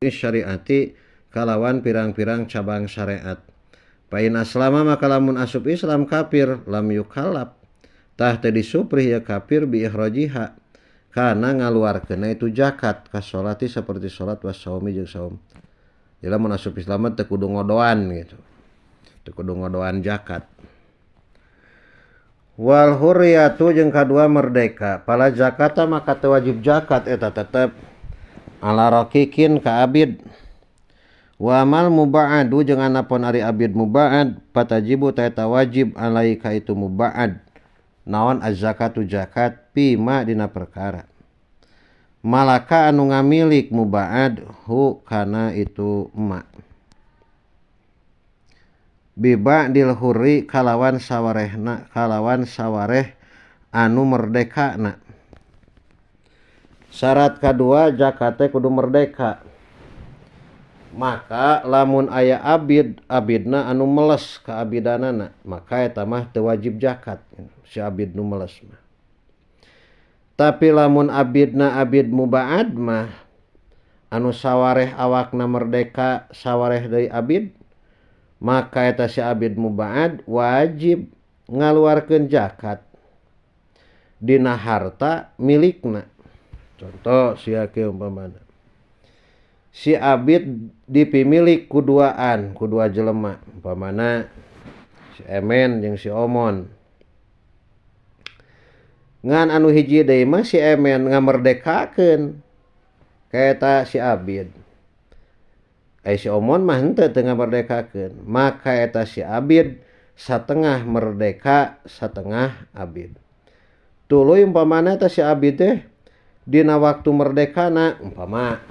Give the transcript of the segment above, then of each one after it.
Syariati kalawan pirang-pirang cabang syariat. Fa in aslama maka lamun asup Islam kafir lam yukallaf tah teu disuprih ieu kafir bi ikhrajiha kana ngaluarkeunna itu zakat kasolati seperti salat wasaumi jeung saum. Jadi lamun asup Islam mah teu kudu ngodoan gitu. Teu kudu ngodoan zakat. Wal hurriyatu jeung kadua merdeka. Fala zakata maka teu wajib zakat eta tetep ala raqiqin ka abid. Wa amal muba'adu jeung anapun ari abid muba'ad fatajibu ta eta wajib alaika itu muba'ad. Naon az-zakatu zakat pima dina perkara. Malaka anu ngamilik muba'ad hu kana itu ma. Biba'dil hurri kalawan sawarehna kalawan sawareh anu merdekana. Syarat kadua zakat teh kudu merdeka. Maka lamun aya abid, abidna anu meles kaabidanana, maka eta mah teu wajib zakat si abid nu meles mah. Tapi lamun abidna abid muba'ad mah anu sawareh awakna merdeka sawareh deui abid, maka eta si abid muba'ad wajib ngaluarkeun zakat dina harta milikna. Contoh sia kieu umpamana. Si abid dipimilik kuduaan, kudua jelema, umpamana si Emen jeung si Omon. Ngan anu hiji deui mah si Emen ngamerdekakeun ka eta si abid. Ai si Omon mah henteu teu ngamerdekakeun, maka eta si abid satengah merdeka satengah abid. Tuluy umpamana eta si abid teh dina waktu merdekana umpama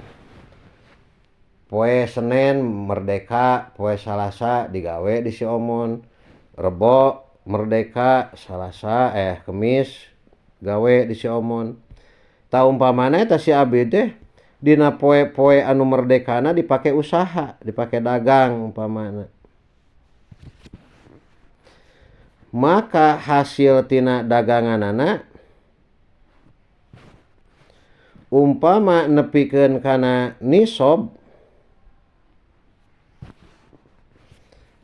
poe Senin merdeka, poe Salasa digawe di si Omon, Rebo merdeka, Salasa Kemis gawe di si Omon. Ta umpamana eta si abid teh dina poe-poe anu merdekana dipake usaha, dipake dagang umpamana. Maka hasil tina daganganana umpama nepikeun kana nisab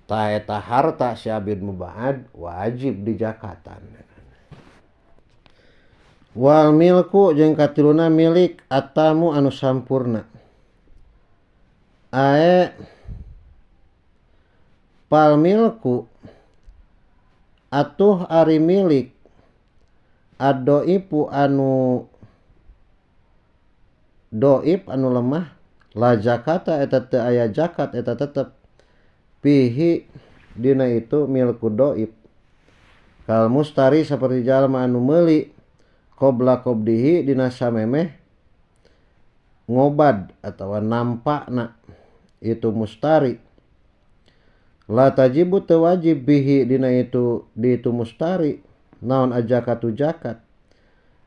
ta eta harta si abid muba'ad wajib dijakatan. Wal milku jeung katiluna milik atamu anu sampurna. Ae pal milku atuh ari milik addoipu anu doib anu lemah la zakata eta teu aya zakat eta tetep pihi dina itu milku doib. Kal mustari seperti jalma anu meuli qobla qobdihi dina samemeh ngobad atawa nampakna itu mustari. La tajibu teu wajib bihi dina itu di itu mustari naon ajakatu zakat.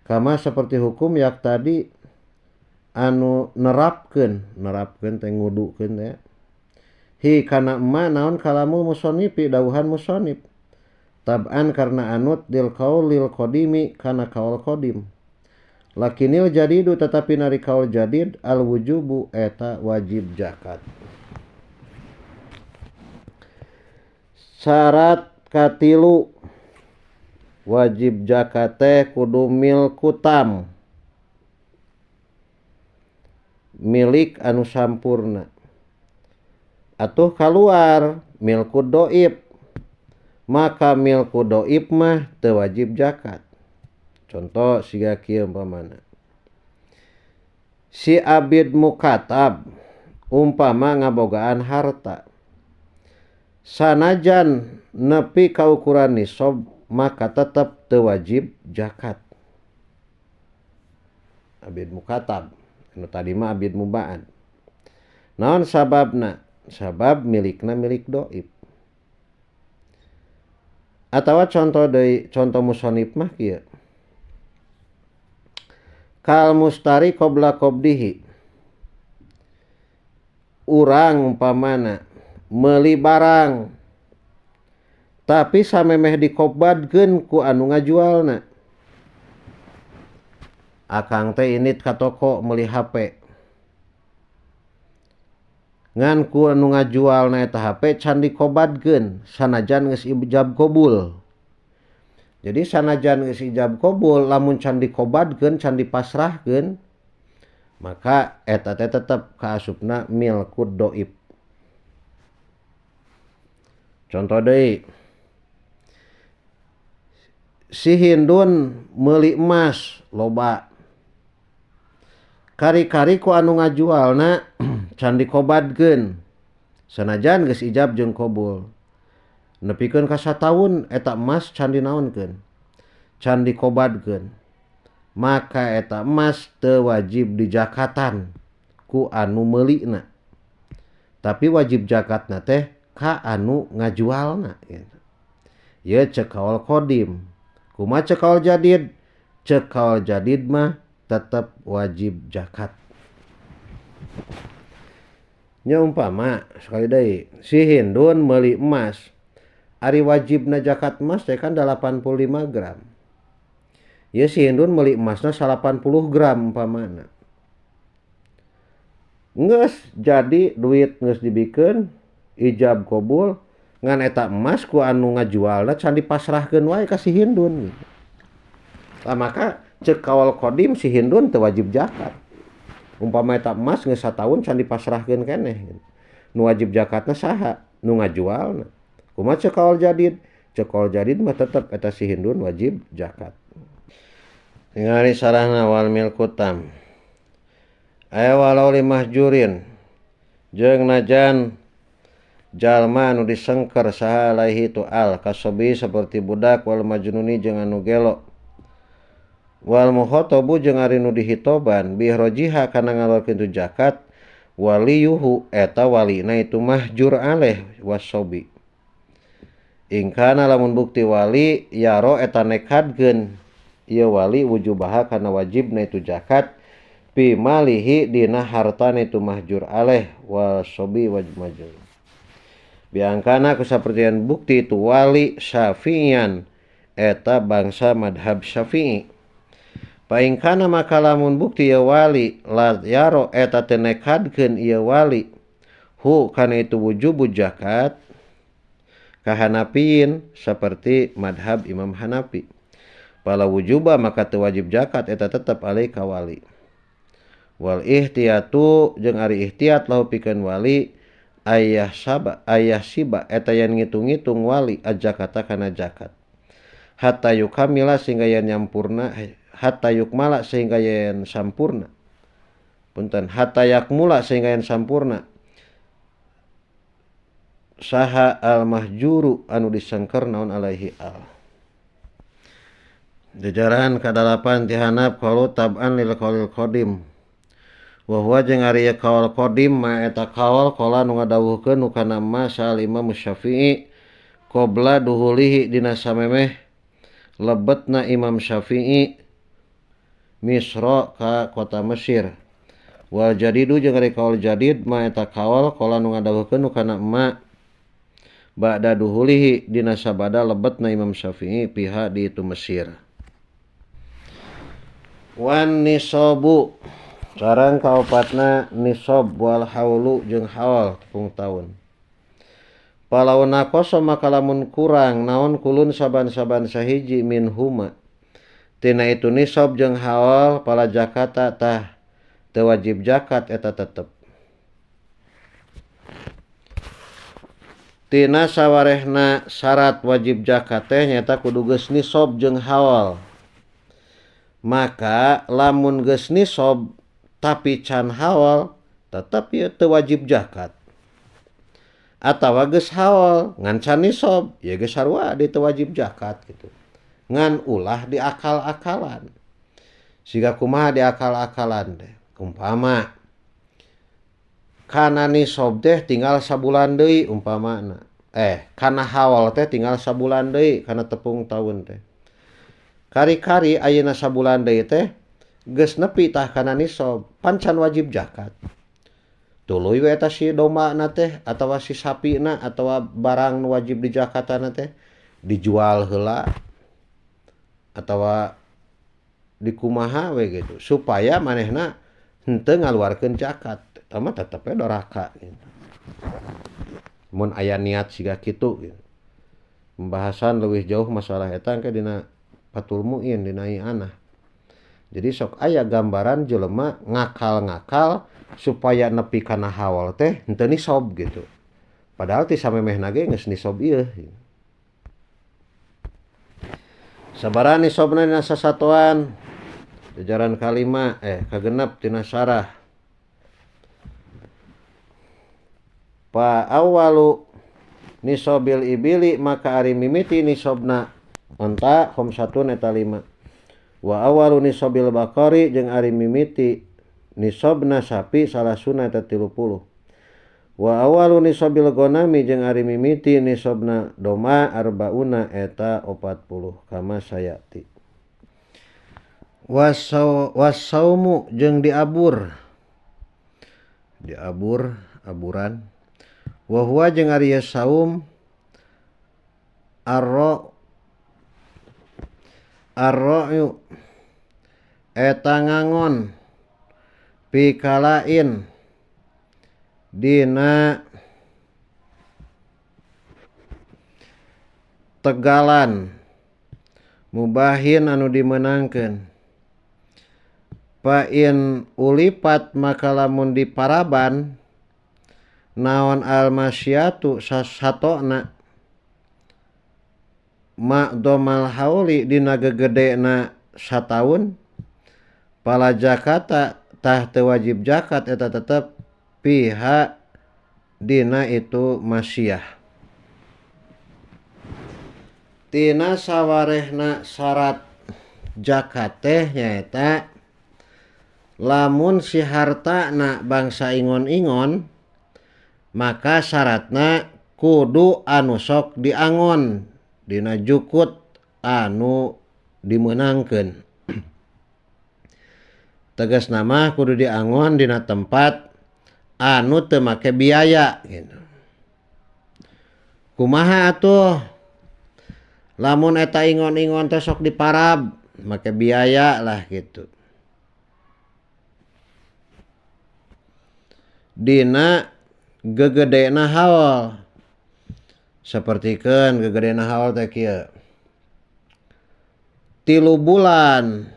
Kama seperti hukum yak tadi anu nerapkeun teh ngudukeun teh. Hi kana emma naon kalamul musonnifi dawuhan musonnif. Tab'an karena anut dil qaulil qadimi kana kaul qadim. Lakinil jadidu tetapi nari kaul jadid al wujubu eta wajib zakat. Syarat katilu wajib zakat teh kudu milkutam, milik anu sampurna. Atuh kaluar milku doib, maka milku doib mah teu wajib zakat. Contoh siga kieu umpamana. Si abid mukatab umpama ngabogaan harta, sanajan nepi ka ukuran nisab maka tetep teu wajib zakat. Abid mukatab anu tadi mah abid muba'ad. Naon sababna? Sabab milikna milik doib. Atawa contoh deui, contoh musonib mah kieu. Kal mustari qabla qabdihi. Urang umpamana meuli barang tapi samemeh dikobadkeun ku anu ngajualna. Akang teh init ka toko meuli HP. Ngan ku anu ngajualna eta HP can dikobadkeun sanajan geus ijab qabul. Jadi sanajan geus ijab qabul lamun can dikobadkeun can dipasrahkeun maka eta teh tetep kaasupna milkud dhaif. Contoh deui, si Hindun meuli emas loba, kari-kari ku anu ngajualna can dikobadkeun sanajan geus ijab jeung qabul, nepikeun ka sataun eta emas can dinaonkeun, can dikobadkeun, maka eta emas teu wajib dijakatan ku anu meulina, tapi wajib jakatna teh ka anu ngajualna gitu. Ieu ceuk kaul qadim. Kumaha ceuk kaul jadid? Ceuk kaul jadid mah tetep wajib zakat. Nya umpama sekali deui si Hindun meuli emas, ari wajibna zakat emas teh kan 85 gram. Ieu si Hindun meuli emasna 80 gram umpamana. Geus jadi duit geus dibikeun ijab qabul, ngan eta emas ku anu ngajualna can dipasrahkeun wae ka si Hindun gitu. Tah maka ceuk kaul qadim si Hindun teu wajib zakat. Umpama eta emas geus sataun can dipasrahkeun keneh gitu. Nu wajib zakatna saha? Nu ngajualna. Kumaha ceuk kaul jadid? Ceuk kaul jadid mah tetep eta si Hindun wajib zakat. Ningali sarahna wal milku tam. Aya walau limahjurin jeung najan jalma anu disengker saha alaihi tu al kasobi seperti budak wal majnuni jeung anu gelo wal mukhatabu jeung ari nu dihitoban bihrojiha kana ngaluarkeun tu zakat waliyuhu eta walina itu mahjur alaih wasobi ingkana lamun bukti wali yaro eta nekadkeun ieu wali wujubaha kana wajibna itu zakat fi malihi dina hartana itu mahjur alaih wasobi wajib majur biangkana kusapertian bukti itu wali syafi'ian eta bangsa madhab syafi'i. Paingkana maka lamun bukti ieu wali la yaro eta teu nekadkeun ieu wali hu kana itu wujubu zakat ka Hanafiyin seperti madhab Imam Hanafi. Pala wujuba maka teu wajib zakat eta tetep alai ka wali. Wal ihtiyatu jeung ari ihtiyat lahu pikeun wali ayah saba ayah siba eta yen ngitung-ngitung wali ajakata kana zakat hatta yukamila sehingga yen nyampurna hatta yukmala sehingga yen sampurna punten hatta yakmula sehingga yen sampurna saha al mahjuru anu disengker naon alaihi al. Jajaran kadalapan tihanap qaulu tab'an lil qaulil qadim wa huwa jeung ari kaul qadim ma eta kaul qala nu ngadawuhkeun nu kana ma sal Imam Syafi'i qabla duhulihi dina samemeh lebetna Imam Syafi'i Misra ka kota Mesir. Wal jadidu jeung ari kaul jadid ma eta kaul qala nu ngadawuhkeun nu kana ma ba'da duhulihi dina sabada lebetna Imam Syafi'i piha di itu Mesir. Wan nisabu sareng kaopatna nisab wal haulu jeung haul tepung taun. Palaun naqasa maka lamun kurang naon kulun saban-saban sahiji min huma tina itu nisab jeung haul pala zakata tah teu wajib zakat eta tetep. Tina sawarehna syarat wajib zakat teh nyaeta kudu geus nisab jeung haul. Maka lamun geus nisab tapi can haul tetep ieu teu wajib zakat. Atawa geus haul ngan can nisab ya geus sarua di teu wajib zakat gitu. Ngan ulah diakal-akalan. Siga kumaha diakal-akalan teh? Umpama kana nisab teh tinggal sabulan deui umpamana. Kana haul teh tinggal sabulan deui kana tepung taun teh. Kari-kari ayeuna sabulan deui teh geus nepi tah kana nisab, pan can wajib zakat. Tuluy we eta si domba na teh atawa si sapina atawa barang nu wajib dijakatana teh dijual heula atawa dikumaha we gitu supaya manehna henteu ngaluarkeun zakat. Eta mah tetep we doraka gitu. Mun aya niat siga kitu gitu. Pembahasan leuwih jauh masalah eta engke dina Fathul Muin dina I'anah. Jadi sok aya gambaran jelema ngakal-ngakal supaya nepi kana haul teh henteu nisob gitu. Padahal ti samemehna ge geus nisob ieu. Sabaraha nisobna dina sasatoan? Jajaran kalima kagenep tina syarah. Fa awwalu nisobil ibili maka ari mimiti nisobna onta khamsatun eta 5. Wa awwalu nisobil baqari jeung ari mimiti nisobna sapi salasuna eta 30. Wa awwalu nisobil ghanami jeung ari mimiti nisobna domba arbauna eta 40 kama sayati. Wasaumu jeung diabur. Diabur aburan. Wa huwa jeung ari saum arra'yu eta ngangon pikalain dina tegalan mubahin anu dimenangkeun. Fa in ulipat maka lamun diparaban naon almasyatu sasatona ma'domal hauli dina gegedena sataun pala zakata tah teu wajib zakat eta tetep piha dina itu masyiyah. Tina sawarehna syarat zakat teh nyaeta lamun si hartana bangsa ingon-ingon maka syaratna kudu anu sok diangon dina jukut anu dimeunangkeun. Tegasna mah kudu diangon dina tempat anu teu make biaya gitu. Kumaha atuh lamun eta ingon-ingon teh sok diparab make biaya lah gitu. Dina gegedena haul sapertikeun gegedena haul teh kieu 3 bulan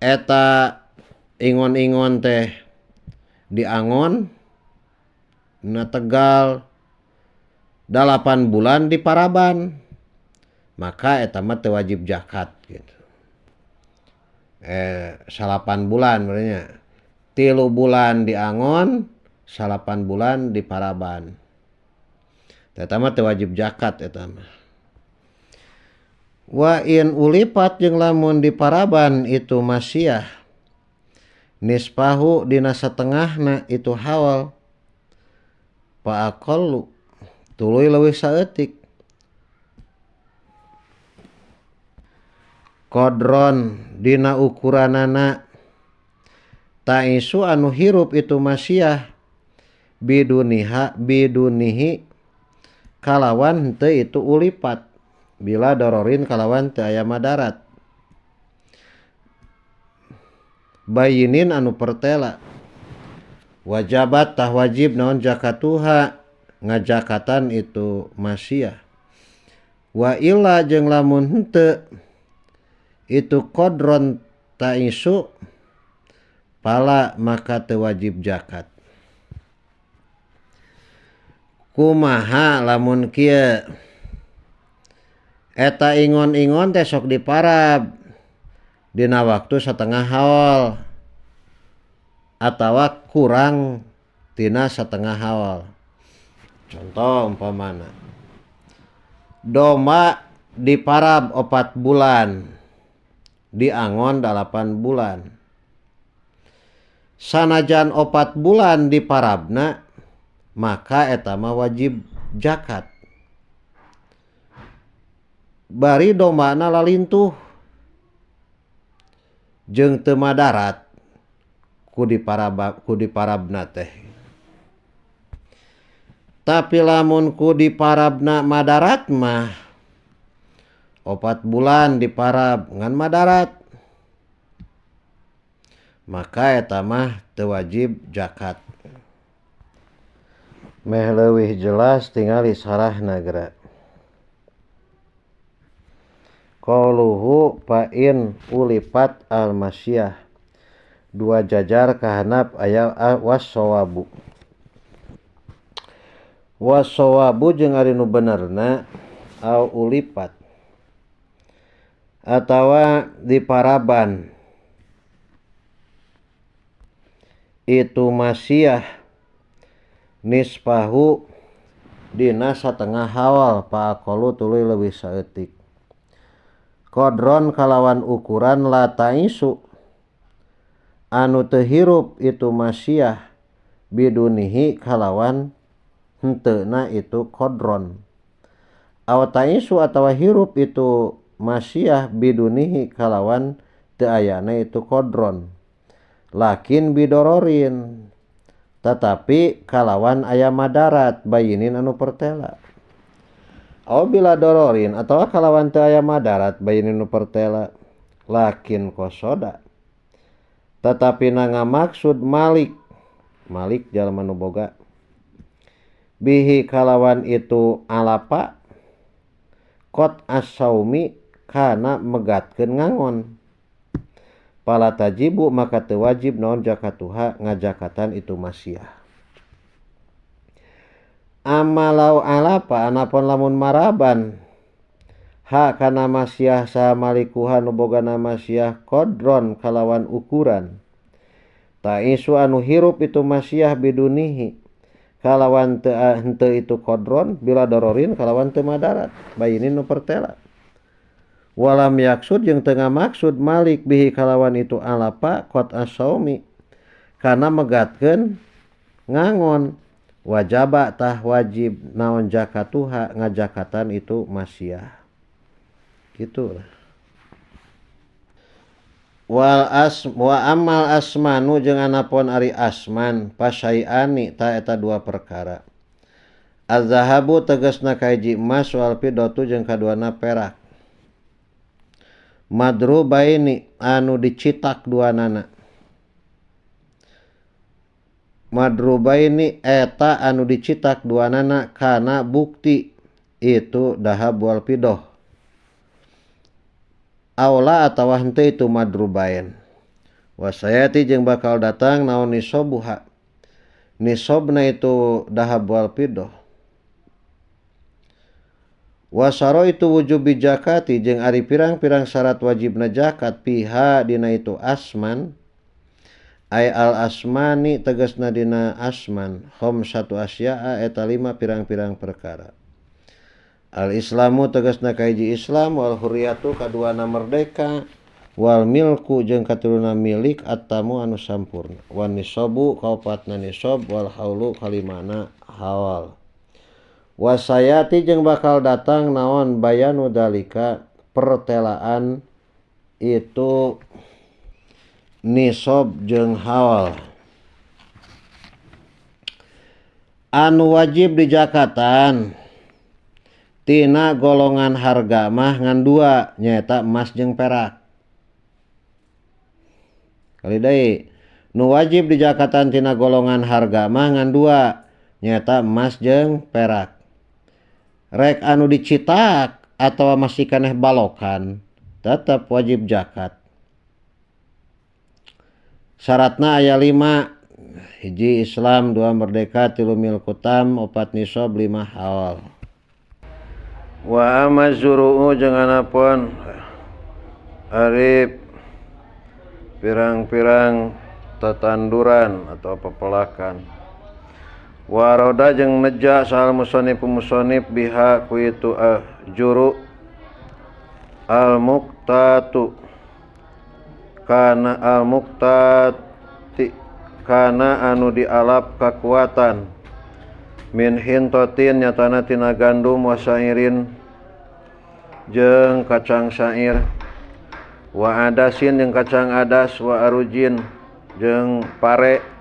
eta ingon-ingon teh diangon na tegal 8 bulan di paraban maka eta mah teu wajib zakat gitu. 8 bulan berarti 3 bulan diangon 8 bulan di paraban. Eta mah teu wajib zakat eta mah. Wa in ulipat jeung lamun di paraban itu masyiyah nispahu dina satengahna itu haul fa aqallu tuluy leuwih saeutik qadron dina ukuranana taisu anu hirup itu masyiyah biduniha bidunihi kalawan henteu itu ulipat bila dororin kalawan teu aya madarat bayinin anu pertela wajabat tah wajib naon zakatuha ngajakatan itu masyiyah wa illa jeung lamun henteu itu qadron taisu pala maka teu wajib zakat. Kumaha lamun kieu eta ingon-ingon teh sok diparab dina waktu setengah haul atawa kurang tina setengah haul. Contoh umpamana domba diparab 4 bulan diangon 8 bulan. Sanajan 4 bulan diparabna maka eta mah wajib zakat. Bari dombana lalintuh jeung teu madarat ku diparabna teh. Tapi lamun ku diparabna madarat mah 4 bulan diparab ngan madarat maka eta mah teu wajib zakat. Meh leuwih jelas tingali sarahna geura. Qauluhu fa in ulifat al-masyiyah dua jajar kahanap aya was-sawabu. Was-sawabu jeung ari nu benerna au ulifat atawa diparaban itu masyiyah nisfahu dina satengah hawal paaqalu tuluy leuwih saeutik. Qadron kalawan ukuran la ta'isu anu teu hirup itu masyiyah bidunihi kalawan henteuna itu qadron. Aw ta'isu atawa hirup itu masyiyah bidunihi kalawan teu ayana itu qadron. Lakin bidororin tetapi kalawan aya madarat bayinin anu pertela. Aw bila dororin atawa kalawan teu aya madarat bayinin nu pertela. Lakin kosoda tetapi na ngamaksud malik, malik jalma nu boga bihi kalawan itu alapa qat as-saumi kana megatkeun ngangon. Pala tajibu maka teu wajib naon zakatuha ngajakatan itu masyiyah. Amalau alapa anapun lamun maraban ha kana masyiyah saha malikuha nu bogana masyiyah qadron kalawan ukuran ta'isu anu hirup itu masyiyah bidunihi kalawan teu henteu itu qadron bila dororin kalawan teu madarat bayinin nu pertela. Walam yaksud jeung teu ngamaksud malik bihi kalawan itu alapa qat as-saumi kana megatkeun ngangon. Wajaba tah wajib naon zakatuha ngajakatan itu masyiyah. Gitulah. Wal as wa amal asmanu jeung anapun ari asman pasaiani ta eta dua perkara. Az-zahabu tegasna kahiji emas wal fiddatu jeung kaduana perak. Madrubaini anu dicitak duanana. Madrubaini eta anu dicitak duanana kana bukti itu dahab wal fidah. Aula atawa henteu itu madrubain. Wasayati jeung bakal datang naon nisobuha. Nisobna itu dahab wal fidah. Wasaro itu wujubi zakati jeung ari pirang-pirang syarat wajibna zakat piha dina itu asman. Ay al asmani tegasna dina asman khamsatu asya'a eta lima pirang-pirang perkara. Al islamu tegasna kahiji Islam wal hurriyatu kaduana merdeka wal milku jeung katiluna milik attamu anu sampurna wan nisabu kaopatna nisab wal haulu kalimana hawal. Wasayati jeung bakal datang naon bayanu dalika pertelaan itu nisab jeung hawal. Anu wajib dijakatan tina golongan harga mah ngan dua nyaeta emas jeung perak. Kali deui nu wajib dijakatan tina golongan harga mah ngan dua nyaeta emas jeung perak. Rek anu dicitak atawa masih kaneh balokan tetap wajib zakat. Syaratna aya 5, hiji Islam, 2 merdeka, 3 milku tam, 4 nisab, 5 hawal. Wa amazru'u jeung anapun ari pirang-pirang tetanduran atau pepelakan. Waroda jeung neja sahal musonif musonif biha ku itu juru al muqtatu kana al muqtati kana anu dialap kakuatan min hintotin nyatana tina gandum wa sairin jeung kacang sair wa adasin jeung kacang adas wa arujin jeung pare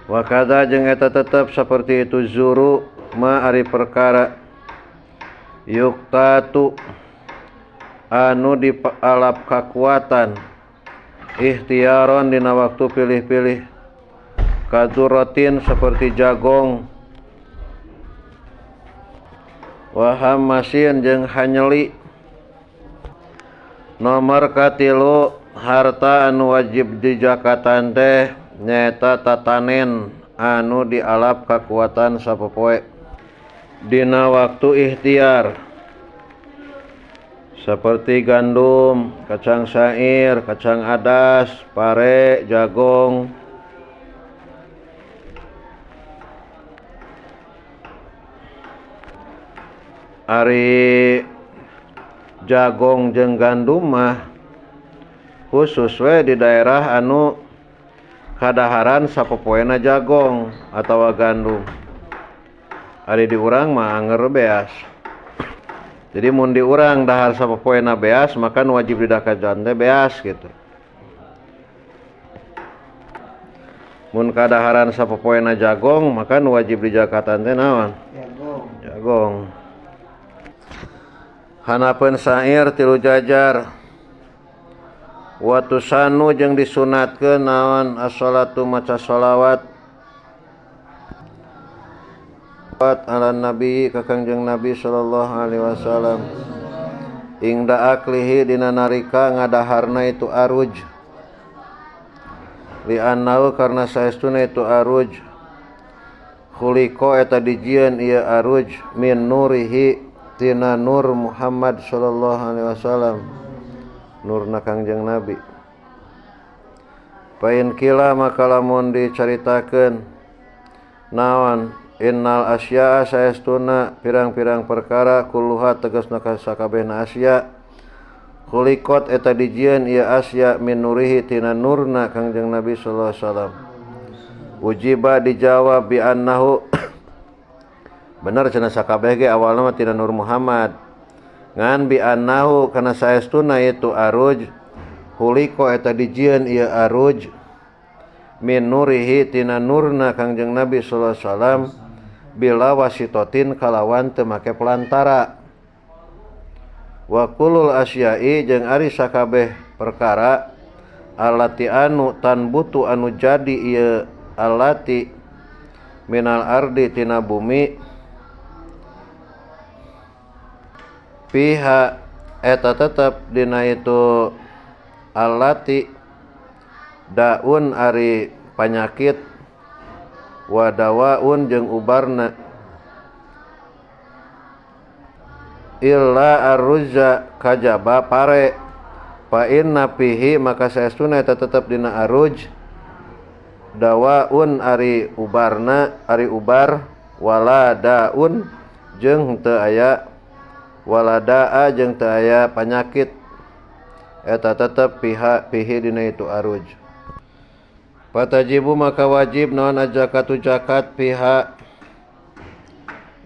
wa kadza jeung eta tetep seperti itu zuru ma ari perkara yuktatu anu dialap kakuatan ikhtiaron dina waktu pilih-pilih kaduratin seperti jagong Wa hammasin jeung hanyeli. Nomor katilu harta anu wajib dijakatan teh nyaeta tatanen anu dialap kakuatan sapopoe dina waktu ikhtiar seperti gandum, kacang sair, kacang adas, pare, jagong. Ari jagong jeung gandum mah khusus we di daerah anu kadaharan sapopoena jagong atawa gandum. Ari di urang mah anger beas. Jadi mun di urang dahar sapopoena beas maka nu wajib didakajan teh beas gitu. Mun kadaharan sapopoena jagong maka nu wajib dijakatan teh naon? Jagong. Jagong. Hanapeun sair 3 jajar. Wa tusanu jeung disunatkeun naon as-salatu maca sholawat ala nabi ka Kangjeng Nabi sallallahu alaihi wasallam. Ingda aklihi dina narika ngadaharna itu aruj. Li annau karna saestuna itu aruj khuliqa eta dijieun ieu aruj min nurihi tina nur Muhammad sallallahu alaihi wasallam, nurna Kangjeng Nabi. Pain kila maka lamun dicaritakeun naon innal asya'a saestuna pirang-pirang perkara kulluha tegasna sakabehna asya khuliqat eta dijieun ieu asya min nurihi tina nurna Kangjeng Nabi sallallahu alaihi wasallam. Ujiba dijawab bi annahu bener cenah sakabeh ge awalna mah tina nur Muhammad ngan bi annahu kana saestuna itu aruj huliko eta dijieun ieu aruj min nurihi tina nurna Kangjeng Nabi sallallahu alaihi wasallam bila wasitotin kalawan teu make pelantara. Wa kulul asyai jeung ari sakabeh perkara allati anu tanbutu anu jadi ieu allati minal ardi tina bumi piha eta tetep dina itu allati daun ari panyakit wa dawaun jeung ubarna illa arruza kajaba pare fa inna fihi maka saestuna eta tetep dina aruj dawaun ari ubarna ari ubar wala daun jeung teu aya waladaa jeung teu aya panyakit eta tetep piha pihi dina itu aruj. Patajibu maka wajib naon zakatu zakat piha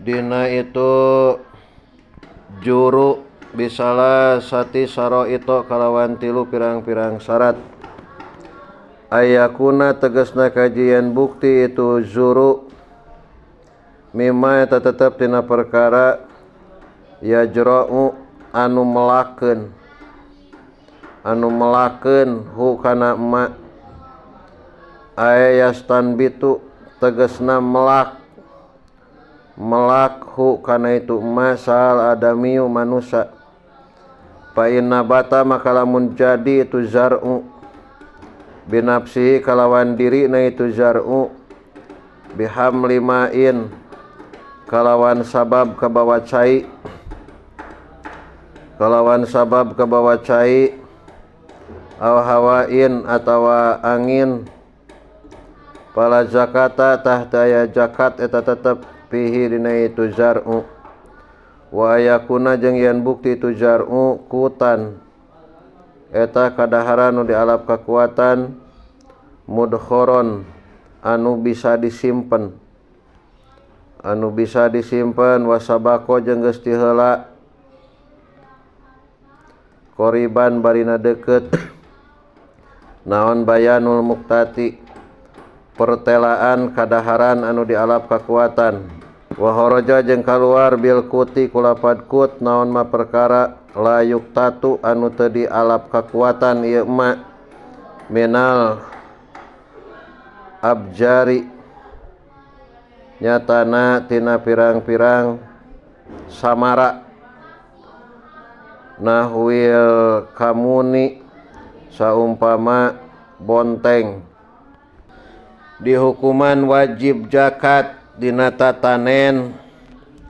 dina itu juru bisalah sati saro itu kalawan tilu pirang-pirang syarat. Ayakuna tegasna kajian bukti itu juru mimma eta tetep dina perkara yajra'u anu melakeun hu kana emak ayastanbitu tegasna melak hu kana itu emak sal adamiu manusa. Fa inna bata maka lamun jadi itu zar'u binafsihi kalawan dirina itu zar'u bihamli ma'in kalawan sabab kabawa cai aw hawain atawa angin pala zakata tahtaya zakat eta tetep fihi dina itu zar'u. Wa yakuna jeung yen bukti itu zar'u kutan eta kadaharan nu dialap kakuatan mudkhoron anu bisa disimpen wasabako jeung geus tiheula koriban barina deukeut naon bayanul muktati pertelaan kadaharan anu dialap kakuatan. Wa haraja jeung kaluar bil kuti kulapad kut naon ma perkara layuk tatu anu teu dialap kakuatan ieu ma minal abjari nyatana tina pirang-pirang samara nahwil kamuni saumpama bonteng dihukuman wajib zakat dina tatanen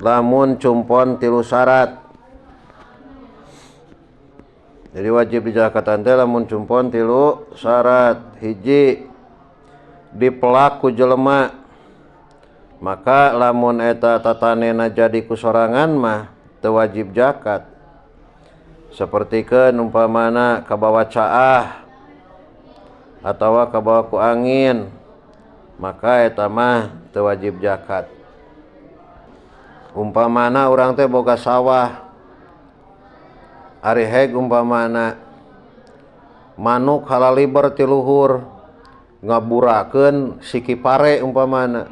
lamun cumpon tilu syarat. Jadi wajib dijakatan teh lamun cumpon tilu syarat. Hiji, dipelak ku jelema, maka lamun eta tatanena jadi ku sorangan mah teu wajib zakat. Sapertikeun umpamana kabawa caah atawa kabawa ku angin, maka eta mah teu wajib zakat. Umpamana urang teh boga sawah, ari heg umpamana manuk halaliber ti luhur ngaburakeun siki pare umpamana,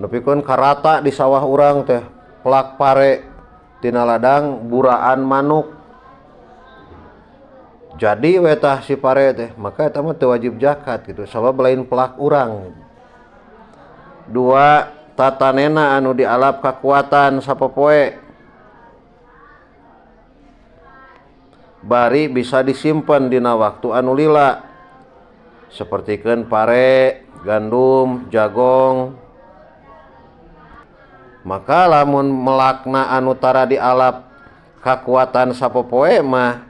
nepikeun karata di sawah urang teh pelak pare tina ladang buraan manuk, jadi we tah si pare teh, maka eta mah teu wajib zakat gitu, sabab lain pelak urang. Dua, tatanena anu dialap kakuatan sapopoe bari bisa disimpan dina waktu anu lila, sapertikeun pare, gandum, jagong. Maka lamun melakna anu tara dialap kakuatan sapopoe mah,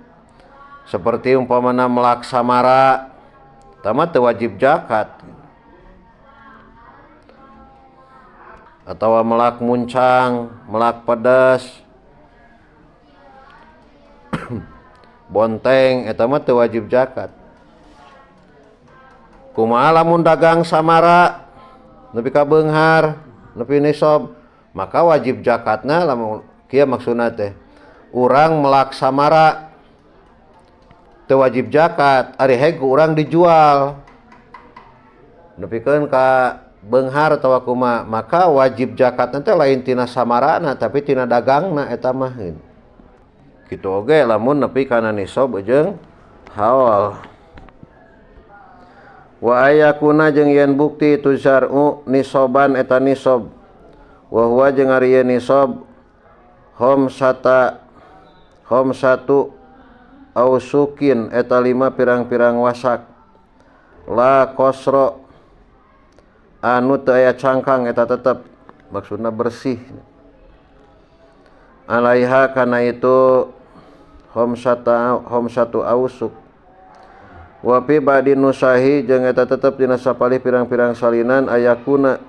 seperti umpamana melak samara, tah mah teu wajib zakat. Atawa melak muncang, melak pedes, bonteng, eta mah teu wajib zakat. Kumaha lamun dagang samara nepi ka beunghar, nepi nisab, maka wajib zakatna. Lamun kieu maksudna teh, urang melak samara teu wajib zakat, ari heg urang dijual nepikeun ka beunghar atawa kumaha, maka wajib zakatna teh lain tina samarana tapi tina dagangna eta mah. Kitu oge lamun nepi kana nisab jeung haul. Wa ayakuna jeung yen bukti itu syar'u nisoban eta nisab, wa huwa jeung ari yen nisab homsatu ausukin eta lima pirang-pirang wasak, la kosro anu teu aya cangkang eta tetep, maksudna bersih. Alaiha kana itu homsatu ausuk. Wa fi ba'di nusahi jeung eta tetep dina sapalih pirang-pirang salinan ayakuna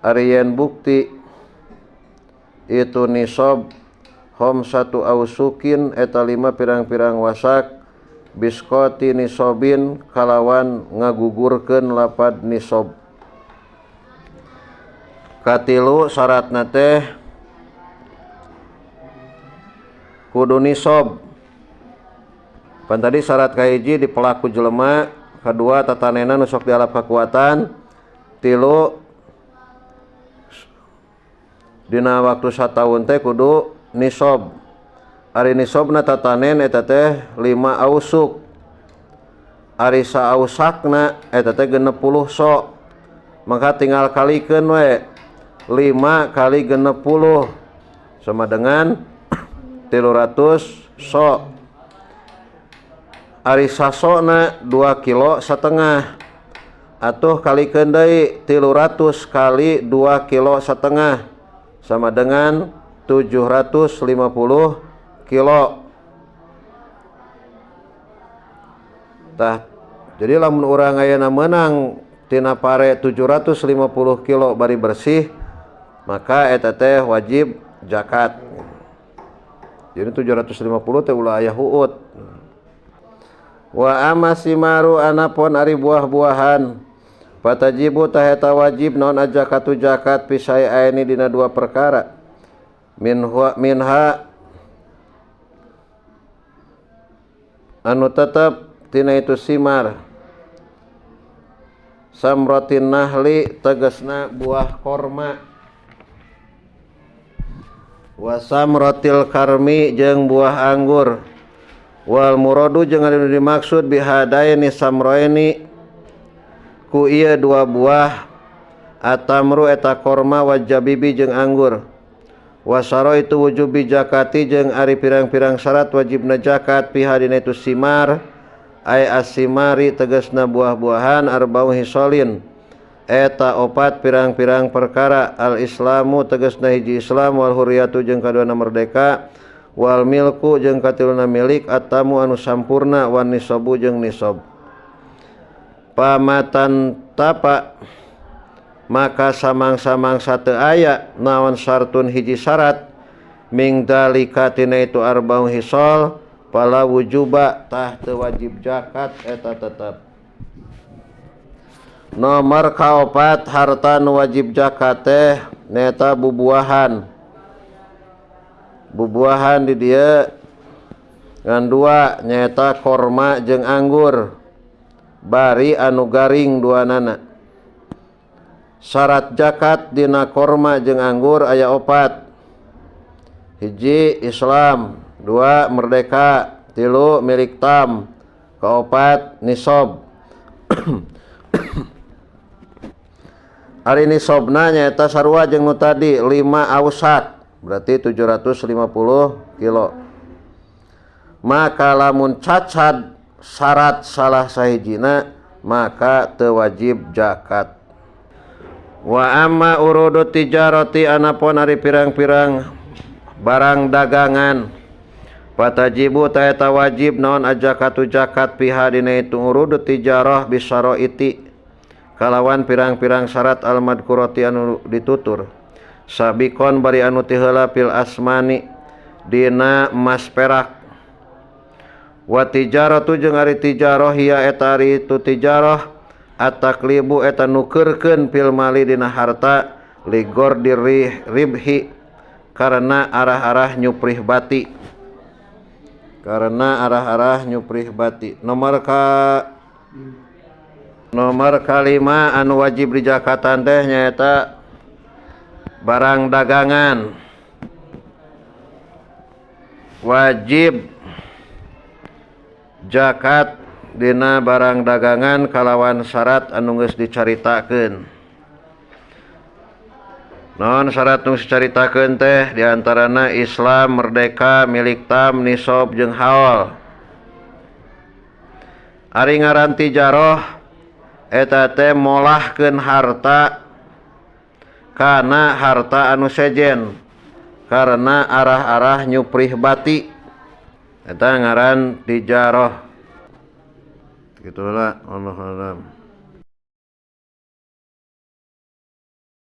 ari yen bukti itu nisab homsatu ausukin eta lima pirang-pirang wasak biskoti nisobin kalawan ngagugurkeun lapad nisob. Katilu syaratna teh kudu nisob. Pan tadi syarat kahiji di pelaku jelema, kedua tatanena nu sok dialap kakuatan, tilu dina waktu sataun teh kudu nisob. Ari nisobna tatanen eta teh 5 ausuk. Ari saausakna eta teh 60 sok. Maka tinggal kalikeun we 5 kali 60 sama dengan 300 sok. Ari sasokna 2,5 kilo. Atuh kalikeun deui 300 kali 2,5 kilo sama dengan 750 kilo. Tah, jadi lamun urang ayeuna meunang tina pare 750 kilo bari bersih, maka eta teh wajib zakat. Jadi 750 teh ulah aya huut. Wa amasimaru anapun ari buah-buahan patajibu tah eta wajib naon ajakatu zakat pisai aini dina dua perkara. Minha anu tetep tina itu simar samrotin nahli tegesna buah korma, wa samrotil karmi jeung buah anggur, wal muradu jeung anu dimaksud bihadaini samroini ku ieu dua buah atamru eta korma wa jabibi jeung anggur. Wasaro itu wujubi zakati jeung ari pirang-pirang syarat wajibna zakat piha dina itu simar ay asimari tegasna buah-buahan arba'u hisolin eta opat pirang-pirang perkara al islamu tegasna hiji Islam wal hurriyatu jeung kaduana merdeka wal milku jeung katiluna milik atamu anu sampurna wan nisabu jeung nisab. Pamatan tapa maka samang-samangsa teu aya naon syartun hiji syarat ming dalika tina itu arba'u hisol fala wujuba tah teu wajib zakat eta tetep. Nomor kaopat harta nu wajib zakat teh nyaeta bubuahan. Bubuahan di dieu ngan dua nyaeta korma jeung anggur bari anu garing duanana. Syarat zakat dina korma jeung anggur aya opat. Hiji Islam, dua merdeka, tilu milik tam, kaopat nisab. Ari nisabna nyaeta sarua jeung nu tadi 5 ausat, berarti 750 kilo. Maka lamun cacad syarat salah sahijina maka teu wajib zakat. Wa amma urudu tijarati anapun ari pirang-pirang barang dagangan patajibu ta eta wajib naon ajakatu zakat piha dina itu urudu tijarah bisyaraiti kalawan pirang-pirang syarat al-madkurati anu ditutur sabikon bari anu ti heula fil asmani dina emas perak. Wa tijaratu jeung ari tijarah hiya eta ari itu tijarah at-taklibu eta nukeurkeun fil mali dina harta ligor dirih ribhi karena arah-arah nyuprih bati, karena arah-arah nyuprih bati. Nomor kalima anu wajib dijakatan teh nyaeta barang dagangan wajib zakat dina barang dagangan kalawan syarat anu geus dicaritakeun. Naon syarat nu dicaritakeun teh diantarana Islam, merdeka, milik tam, nisab jeung haul. Ari ngaran tijaroh eta teh molahkeun harta kana harta anu sejen karena arah-arah nyuprih bati, eta ngaran tijaroh. Gitulah, wallahu a'lam.